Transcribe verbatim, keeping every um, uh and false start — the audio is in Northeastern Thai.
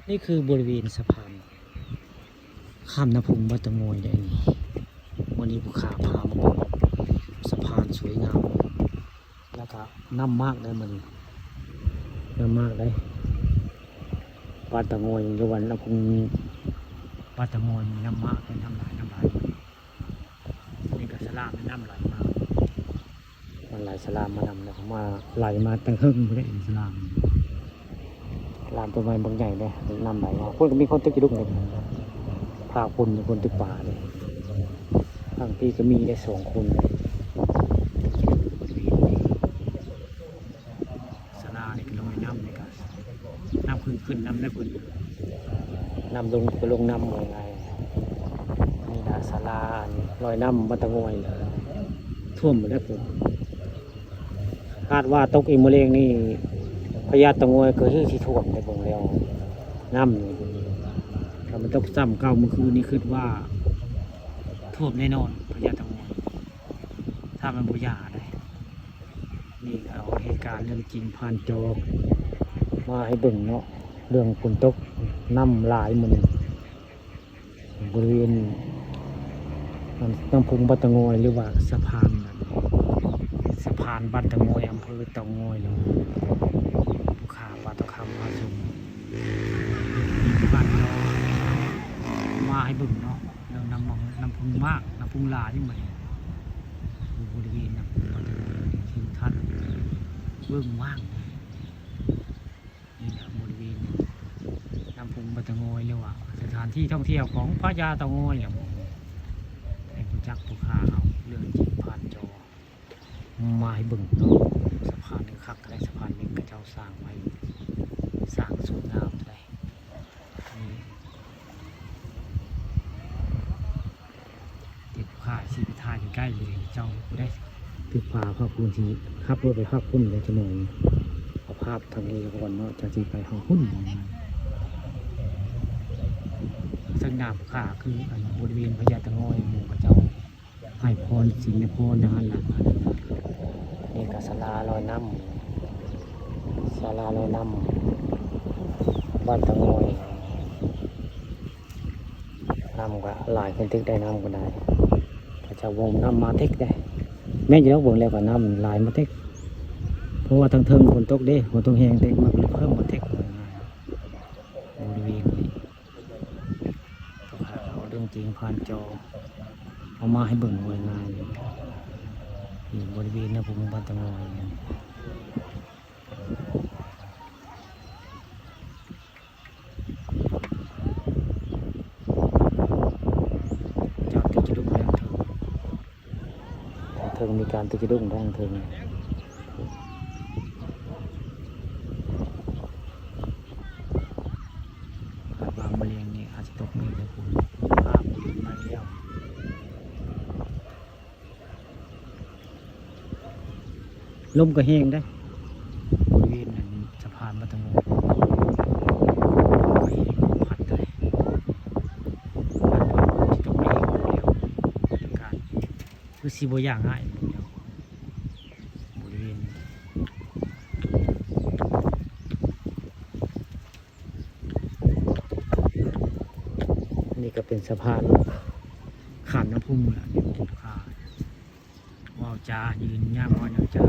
นี่คือบริเวณสะพานข้ามน้ำพุงบ้านตะงอยได้นี่ วันนี้ผู้ข้าพามาเบิ่งสะพานสวยงาม แล้วก็น้ำมากได้มื้อนี้ น้ำมากได้ บ้านตะงอยอยู่วันน้ำพุง บ้านตะงอยมีน้ำมากได้ น้ำหลาย น้ำหลาย นี่ก็สลามน้ำไหลมา มันไหลสลามมานำแล้ว มาไหลมาตั้งเฮิงบ่ได้สลาม สลามต้นไม้บักใหญ่เด้ น้ำไหลมา พุ้นก็มีคนตึกจิดุ้งเลย พาคน คนตึกป่าเลย บางทีก็มีได้สองคนเลย สลานี่ก็ลอยน้ำนี่ก็ น้ำขึ้นขึ้นน้ำได้ขึ้น น้ำลงก็ลงน้ำว่าง่าย นี่นะสลาลอยน้ำบ้านตะงอย ท่วมหมดแล้วพุ้น คาดว่าตกอีกมื้อแลงนี่ พญาตะงอยก็คือสิท่วมได้เบิ่งแล้ว น้ำนี่ ถ้ามันตกซ้ำเก่ามื้อคืนนี้คิดว่า ท่วมแน่นอน พญาตะงอย ถ้ามันบ่หย่าได้ นี่เอาเหตุการณ์เรื่องจริงผ่านจอ มาให้เบิ่งเนาะ เรื่องฝนตก น้ำหลายมื้อนี้ บริเวณน้ำพุงบ้านตะงอย หรือว่าสะพานนั่น สะพานบ้านตะงอย อำเภอตะงอยเนาะ ผู้ข้าปาทองคำพาชม นี่คือบ้านเรา มาให้เบิ่งเนาะ เรื่องน้ำพุงมาก น้ำพุงหลายมื้อนี้ อยู่บริเวณน้ำพุงบ้านตะงอย ทิวทัศน์เบิ่งว่าง นี่แหละบริเวณน้ำพุงบ้านตะงอย หรือว่าสถานที่ท่องเที่ยวของพญาตะงอยแหละ ให้รู้จักผู้ข้าเอาเรื่องจริงผ่านจอ มาให้เบิ่งเนาะ สะพานนี่คักเท่าใด สะพานนี้เขาเจ้าสร้างไว้ สร้างสวยงามเท่าใด นี่ เดี๋ยวผู้ข้าสิไปถ่ายใกล้ๆเลย เจ้าผู้ใด ตึกผาพักพุ้นสิขับรถไปพักพุ้นเลยจักหน่อย เอาภาพทางนี้ก่อนเนาะ จั่งสิไปฮอดพุ้น ซึ่งหน้าผู้ข้าคืออันบริเวณพญาตะงอย หมู่เขาเจ้าให้พรศีลให้พรนะฮะ นี่ก็ศาลาลอยน้ำ ศาลาลอยน้ำ บ้านตะงอย น้ำก็หลายขึ้นเทิงได้ น้ำก็ได้ เขาเจ้าบ่มน้ำมาเทิงได้ แม่นอยู่ดอก เบิ่งแล้วก็น้ำหลายมาเทิง เพราะว่าทางเทิงฝนตกเด้ ฝนตกแฮงเทิง มันก็เลยเพิ่มมาเทิง บริเวณนี้ เอาเรื่องจริงผ่านจอ เอามาให้เบิ่งไว้ง่าย อยู่บริเวณน้ำพุงบ้านตะงอย เจ้าติดจุดแดงเถิง ทางเทิงมีการติดจุดแดงเถิง คาดว่ามื้อแลงนี่อาจสิตกมื้อเดียวพุ้น ภาพบ่เห็นมาแล้ว ลมก็แฮงเด้ บริเวณนั้นสะพานบ้านตะงอย ลมก็แฮง ลมพัดเด้ คาดว่าสิตกมื้อเดียวพุ้นแล้ว บรรยากาศคือสิบ่อย่างง่ายมื้อเดียว บริเวณ นี่ก็เป็นสะพานข้ามน้ำพุงแหละ นี่ผู้ข้าเว้าจายืนยามเว้าหยังจา